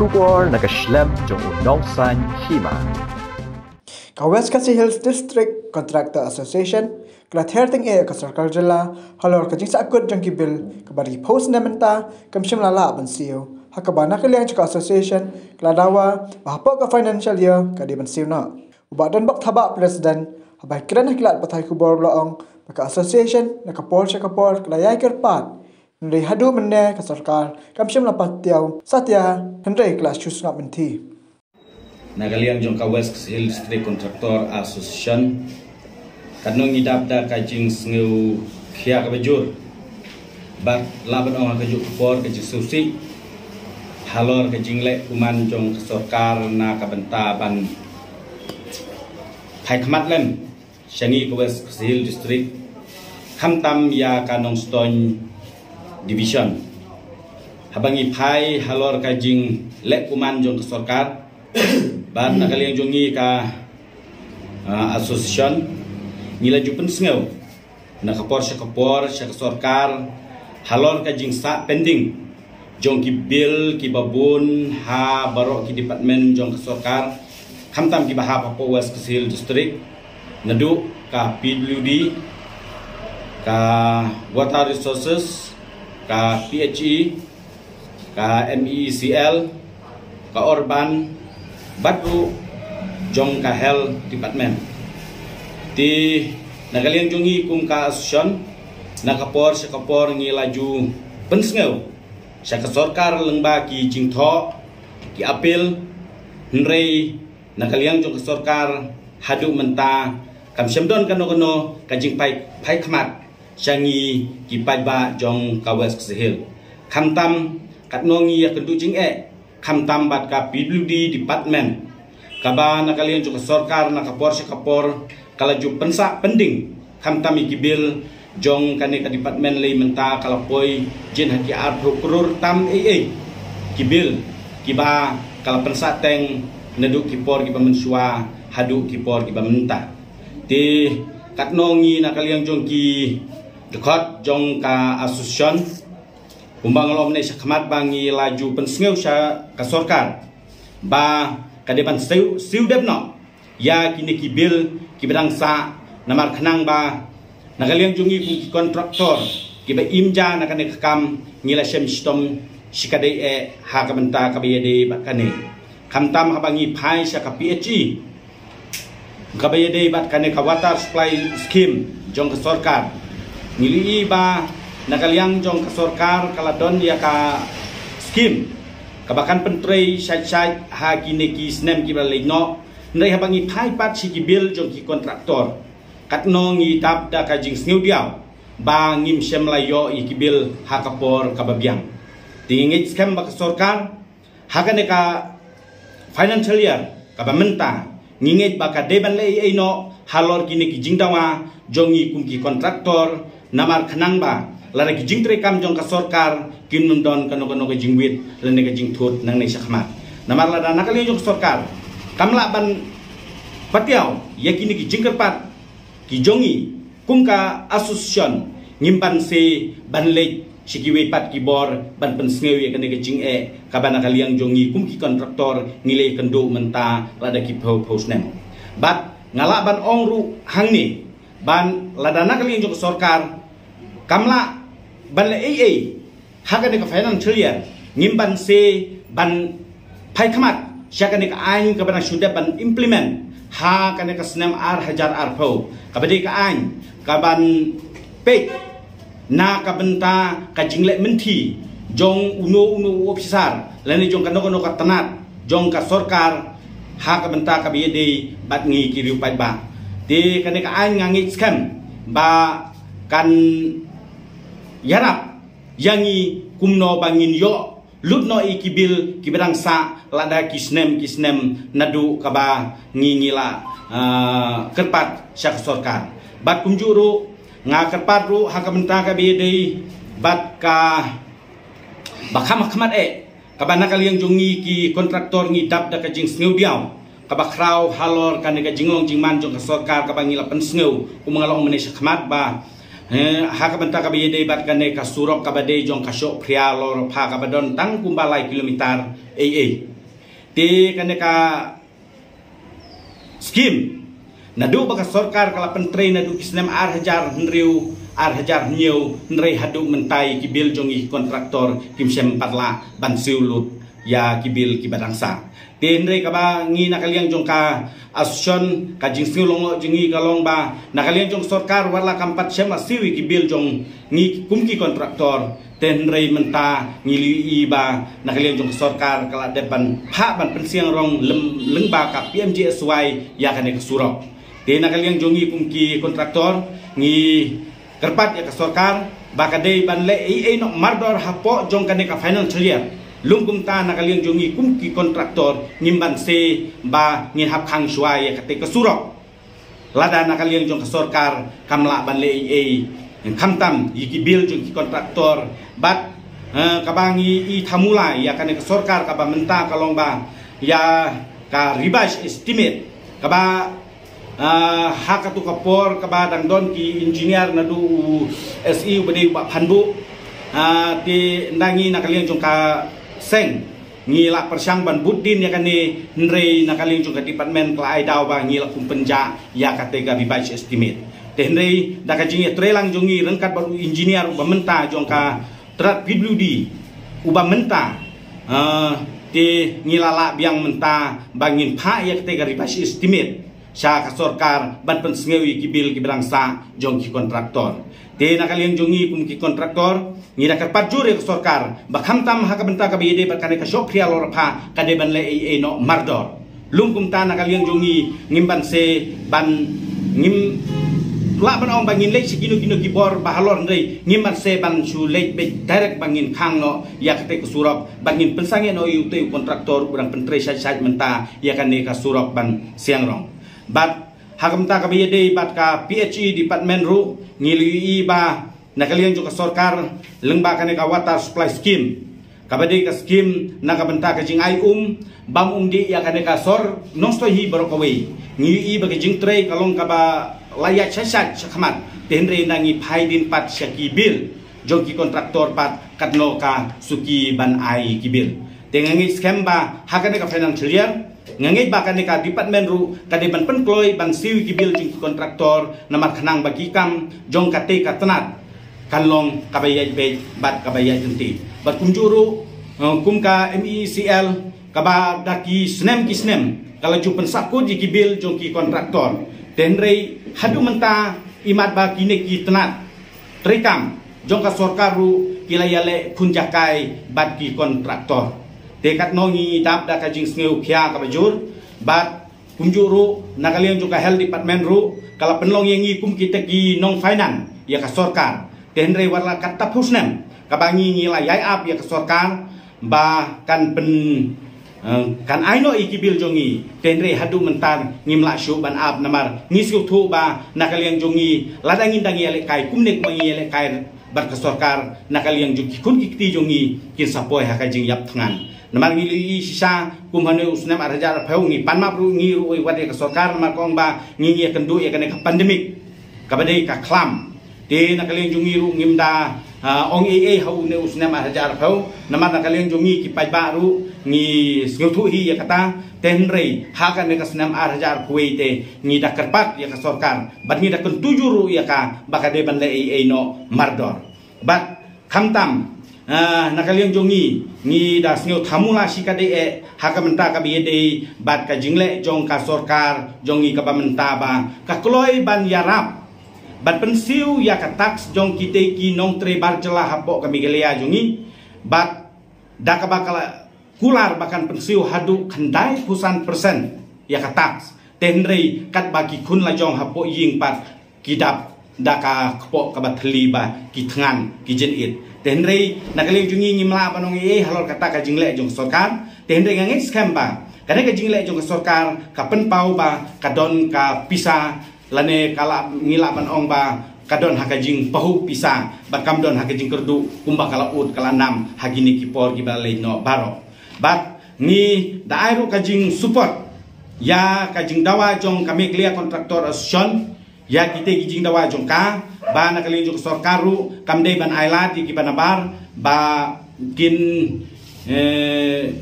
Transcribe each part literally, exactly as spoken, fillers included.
Khubor na ka shlem jong u nongsan hima. Ka West Khasi Hills District Contractor Association ka la ther tyngeh ïa ka sorkar jylla halor ka jingsakhut jong ki bill kaba da ki phew snem mynta kam shym la lah ban siew, ha kaba na ka liang jong ka association ka la dawa ba hapoh ka financial year ka dei ban siew noh. U Bah Donbok Thabah, President, haba kren ha ki lad pathai khubor, u la ong ba ka association na ka por sha ka por ka la ïai kyrpad, hynrei haduh mynne ka sorkar kam shym la patiaw satia, hynrei ka la shu sngap mynthi. Na ka liang jong ka West Khasi Hills District Contractor Association, katno ngi dap da ka jingsngewkhia kaba jur bad lah ban ong ha kajuh ka por ka jingsngewsih halor ka jingleh kumne jong ka sorkar na ka bynta ban phai khmat lem sha ngi ka West Khasi Hills District, khamtam ïa ka Nongstoiñ Division. Haba ngi phai halor ka jingleh kumne jong ka sorkar bad na ka liang jong ngi ka, ah, association, ngi la ju pynsngew na ka por sha ka por sha ka sorkar halor ka jingsah pending jong ki bill kiba bun ha baroh ki department jong ka sorkar, khamtam kiba hap hapoh West Khasi Hills District, naduh ka P W D, ka Water Resources, ka P H E, ka M E E C L, ka Urban, bad ruh jong ka Health Department. Te na ka liang jong ngi kum ka association, na ka por sha ka por ngi la ju pynsngew sha ka sorkar lyngba ki jingthoh, ki appeal, hynrei na ka liang jong ka sorkar haduh mynta kam shym don kano kano ka jingphai, phai khmat sha ngi ki paidbah jong ka West Khasi Hills. Khamtam katno ngi ïakynduh jingeh, khamtam bad ka P W D department, kaba na ka liang jong ka sorkar na ka por sha ka por ka la ju pynsah pending khamtam ïa ki bill jong kane ka department lei mynta ka la poi jin ha ki arphew klur tam ei ei ki bill kiba ka la pynsah teng naduh ki por kiba mynshuwa haduh ki por kiba mynta. Te katno ngi na ka liang jong ki dkhot jong ka association, kumba nga la ong mynne shakhmat ba ngi la ju pynsngew sha ka sorkar ba ka dei ban siew, siew dep noh ïa kine ki bill kiba dang sah, namar khnang ba na ka liang jong ngi kum ki contractor kiba im ja na kane ka kam ngi la shem shitom shikatdei eh ha ka bynta kaba ïadei bad kane. Khamtam haba ngi phai sha ka P H E kaba ïadei bad kane ka water supply scheme jong ka sorkar, ngi la ïohi ba na ka liang jong ka sorkar ka la don ïa ka scheme kaba kan pyntrei shait shait ha kine ki snem kiba la leit noh. Hynrei haba ngi phai pat sha ki bill jong ki contractor, katno ngi dap da ka jingsngewdiaw ba ngim shym la ïoh ïa ki bill ha ka por kaba biang. Te ngi ngeit skhem ba ka sorkar ha kane ka financial year kaba mynta, ngi ngeit ba ka dei ban leh ei ei noh halor kine ki jingdawa jong ngi kum ki contractor, namar khnang ba lada ki jingtreikam jong ka sorkar kin ym don kano kano ka jingwit lane ka jingthut nangne shakhmat. Namar lada na ka liang jong ka sorkar kam lah ban patiaw ïa kine ki jingkyrpad ki jong ngi kum ka association, ngim banse ban leit sha kiwei pat ki bor ban pynsngew ïa kane ka jingeh kaba na ka liang jong ngi kum ki contractor ngi la ïakynduh mynta lada ki phew phew snem. Bad nga lah ban ong ruh hangne ba lada na ka liang jong ka sorkar kam lah ban leh ei ei ha kane ka financial year, ngim banse ban phai khmat sha kane ka aiñ kaba dang shu dep ban implement ha kane ka snem ar hajar arphew, kaba dei ka aiñ kaban peit na ka bynta ka jingleh mynthi jong uno uno u ophisar lane jong kano kano ka tnat jong ka sorkar ha ka bynta kaba ïadei bad ngi ki riew paidbah. Te kane ka aiñ nga ngeit skhem ba kan ïarap ïa ngi kumno ba ngin ïoh lut noh ïa ki bill kiba dang sah lada ki snem ki snem naduh kaba ngi, ngi la, ah, kyrpad sha ka sorkar. Bad kumjuh ruh nga kyrpad ruh ha ka bynta kaba ïadei bad kaba kham ha khmat eh, kaba na ka liang jong ngi ki contractor ngi dap da ka jingsngewdiaw kaba khraw halor kane ka jinglong jingman jong ka sorkar kaba ngi la pynsngew, kumba nga la ong mynne shakhmat ba, eh, ha ka bynta kaba ïadei bad kane ka surok kaba dei jong ka Shohphria Lorpha kaba don tang kumba lai kilometer ei ei. Te kane ka skim, naduh ba ka sorkar ka la pyntrei naduh ki snem ar hajar hynriew, ar hajar hynñiew, hynrei haduh mynta ïa ki bill jong ngi ki kontraktor kim shym pat lah ban siew lut ïa ki bill kiba dang sah. Te hynrei kaba ngi na ka liang jong ka association, ka jingsngew lyngngoh jong ngi ka long ba na ka liang jong ka sorkar wat la kam pat shym la siew ïa ki bill jong ngi kum ki kontraktor, te hynrei mynta ngi la ïohi ba na ka liang jong ka sorkar ka la dep ban phah ban pynsiang rong lem-, lyngba ka P M G S Y ïa kane ka surok. Te na ka liang jong ngi kum ki kontraktor ngi kyrpad ïa ka sorkar ba ka dei ban leh ei ei noh mardor hapoh jong kane ka financial year. Lum kumta na ka liang jong ngi kum ki kontraktor ngim banse ba ngin hap khang shuwa ïa kate ka surok. Lada na ka liang jong ka sorkar kam lah ban leh ei ei, khamtam ïa ki bill jong ki kontraktor. Bad, eh, kaba ngi i thamula ïa kane ka sorkar kaba mynta ka long ba ïa ka revised estimate kaba, eh, ha katu ka por kaba dang don ki engineer naduh u S E uba dei u Bah Phanbuh. Ah, te nda ngi na ka liang jong ka seng ngi la pyrshang ban bud dien ïa kane, hynrei na ka liang jong ka department ka la ai daw ba ngi la kum pynjah ïa kate ka revised estimate. Te hynrei da ka jingïatreilang jong ngi ryngkat bad u engineer uba mynta jong ka tnat P W D uba mynta, ah, te ngi la lah biang mynta ba ngin phah ïa kate ka revised estimate sha ka sorkar ban pynsngew ïa ki bill kiba dang sah jong ki kontraktor. Te na ka liang jong ngi kum ki kontraktor ngi da kyrpad jur ïa ka sorkar ba khamtam ha ka bynta kaba ïadei bad kane ka shop phria lorapha ka dei ban leh ei ei noh mardor. Lum kumta na ka liang jong ngi ngim banse ban ngim lah ban ong ba ngin leit sha kino kino ki bor ba halor, hynrei ngim banse ban shu leit beit direct ba ngin khang noh ïa kate ka surok ba ngin pynsangeh noh ïa utei u kontraktor uba dang pyntrei shait shait mynta ïa kane ka surok ban siang rong. Bad ha ka bynta kaba ïadei bad ka P H E department ruh ngi la ïohi ba na ka liang jong ka sorkar lyngba kane ka water supply scheme, kaba dei ka skim na ka bynta ka jingai um bam um dih ïa kane ka sor Nongstoiñ hi baroh kawei, ngi ïohi ba ka jingtrei ka long kaba la ïaid shait shait shakhmat. Te hynrei nda ngi phai dien pat sha ki bill jong ki kontraktor pat katno ka suki ban ai ki bill. Te nga ngeit skhem ba ha kane ka financial year nga ngeit ba kane ka department ruh ka dei ban pynkloi ban siew ki bill jong ki kontraktor namar khnang ba ki kam jong kate ka tnat kan long kaba ïaid beit bad kaba ïaid lynti. Bad kumjuh ruh, eh, kum ka M E E C L kaba da ki snem ki snem ka la ju pynsahkut ïa ki bill jong ki kontraktor. Te hynrei haduh mynta imat ba kine ki tnat treikam jong ka sorkar ruh ki la ïaleh khun jakai bad ki kontraktor. Te katno ngi dap da ka jingsngew khia kaba jur bad kumjuh ruh na ka liang jong ka health department ruh ka la pynlong ïa ngi kum kita ki nong finance ïa ka sorkar. Te hynrei wat la katta phew snem kaba ngi ngi la ïai ap ïa ka sorkar ba kan pyn, eh, kan ai noh ïa ki bill jong ngi. Te hynrei haduh mynta ngim lah shuh ban ap namar ngi sngewthuh ba na ka liang jong ngi lada ngin dang ïalehkai kumne kumba ngi ïalehkai bad ka sorkar na ka liang jong ki khun ki kti jong ngi kin sa poi ha ka jingïap thngan. Namar ngi la ïohi shisha kum hane u snem ar hajar arphew ngi pan map ruh ngi ruh wat ïa ka sorkar namar ka ong ba ngi ngi ïakynduh ïa kane ka pandemic kaba dei ka khlam. Te na ka liang jong ngi ruh ngim da, ah, ong ei ei ha une u snem ar hajar arphew namar na ka liang jong ngi ki paidbah ruh ngi sngewthuh hi ïa kata. Te hynrei ha kane ka snem ar hajar arphew wei te ngi da kyrpad ïa ka sorkar bad ngi da kyntu jur ruh ïa ka ba ka dei ban leh ei ei noh mardor. Bad khamtam, ah, na ka liang jong ngi ngi da sngew thamula shi kadei eh ha ka bynta kaba ïadei bad ka jingleh jong ka sorkar jong ngi kaba mynta ba ka kloi ban ïarap ban pynsiew ïa ka tax jong kitei ki nongtrei bar jylla hapoh ka Meghalaya jong ngi. Bad da kaba ka la kular ba kan pynsiew haduh khyndai phew san percent ïa ka tax. Te hynrei katba ki khun la jong hapoh ïing pat ki dap da ka kpoh kaba thylli ba ki thngan ki jynit. Te hynrei na ka liang jong ngi ngim lah ban ong ei ei halor kata ka jingleh jong ka sorkar. Te hynrei nga ngeit skhem ba kane ka jingleh jong ka sorkar ka pynpaw ba ka don ka pisa lane ka lah ngi lah ban ong ba ka don ha ka jingpahuh pisa bad kam don ha ka jingkyrduh kumba ka la ud ka la nam ha kine ki por kiba la leit noh baroh. Bad ngi da ai ruh ka jingsupport ïa ka jingdawa jong ka Meghalaya Contractor Association ïa kitei ki jingdawa jong ka ba na ka liang jong ka sorkar ruh kam dei ban ai lad ïa kiba nabar ba kin, eh,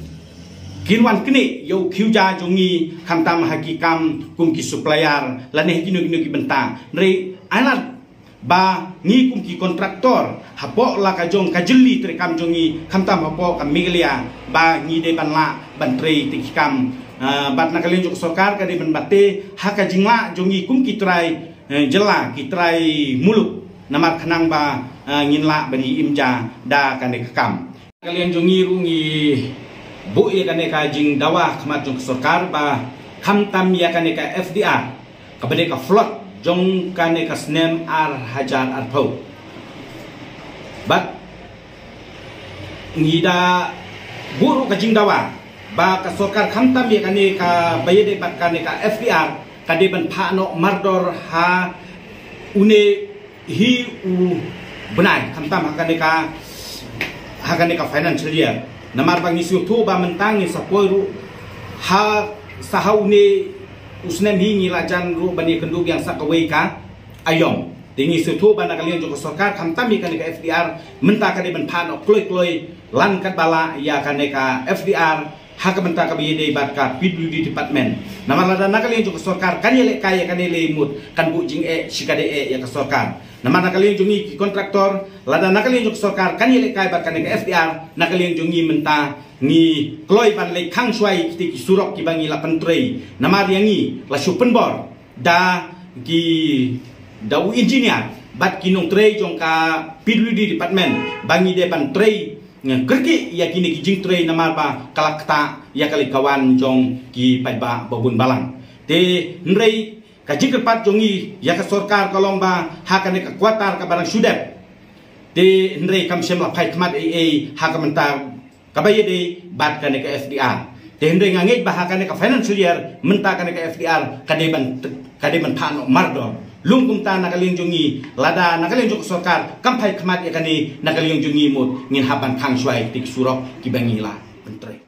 Kin wan knieh ïa u khiew ja jong ngi khamtam ha ki kam kum ki supplier lane ha kino kino ki bynta. Hynrei ai lad ba ngi kum ki kontraktor hapoh la ka jong ka jylli treikam jong ngi khamtam hapoh ka Meghalaya ba ngi dei ban lah ban trei te ki kam. Ah, bad na ka liang jong ka sorkar ka dei ban bate ha ka jinglah jong ngi kum ki trai, eh, jylla, ki trai muluk, namar khnang ba, eh, ngin lah ban ïa im ja da kane ka kam. Ka liang jong ngi ruh ngi buh ïa kane ka jingdawa khmat jong ka sorkar ba khamtam ïa kane ka F D R kaba dei ka flood jong kane ka snem ar hajar arphew. Bad ngi da buh ruh ka jingdawa ba ka sorkar khamtam ïa kane kaba ïadei bad kane ka F D R ka dei ban phah noh mardor ha une hi u bnai khamtam ha kane ka, ha kane ka financial year. Namar ba ngi sngewthuh ba mynta ngi sa poi ruh ha, sa ha une u snem hi ngi la jan ruh ban ïakynduh biang sa kawei ka aïom. Te ngi sngewthuh ba na ka liang jong ka sorkar khamtam ïa kane ka F D R mynta ka dei ban phah noh kloi kloi lane katba lah ïa kane ka F D R ha ka bynta kaba ïadei bad ka P W D department. Namar lada na ka liang jong ka sorkar kan ïalehkai ïa kane lei mut kan buh jingeh shi katdei eh ïa ka sorkar. Namar na ka liang jong ngi ki kontraktor, lada na ka liang jong ka sorkar kan ïalehkai bad kane ka F D R, na ka liang jong ngi mynta ngi kloi ban leit khang shuwa ïa kiti ki surok kiba ngi la pyntrei. Namar ïa ngi la shu pynbor da ki, da u engineer bad ki nongtrei jong ka P W D department ba ngi dei ban trei, eh, kyrkieh ïa kine ki jingtrei namar ba ka la ktah ïa ka leit ka wan jong ki paidbah babun balang. Te hynrei ka jingkyrpad jong ngi ïa ka sorkar ka long ba ha kane ka quarter kaba dang shu dep, te hynrei kam shym la phai khmat ei ei ha ka bynta kaba ïadei bad kane ka F D R. Te hynrei nga ngeit ba ha kane ka financial year mynta kane ka F D R ka dei ban, ka dei ban phah noh mardor. Lung kumta na ka liang jong ngi, lada na ka liang jong ka sorkar kam phai khmat ïa kane, na ka liang jong ngi mut ngin hap ban khang shuwa ïa kiti ki surok kiba ngi la pyntrei.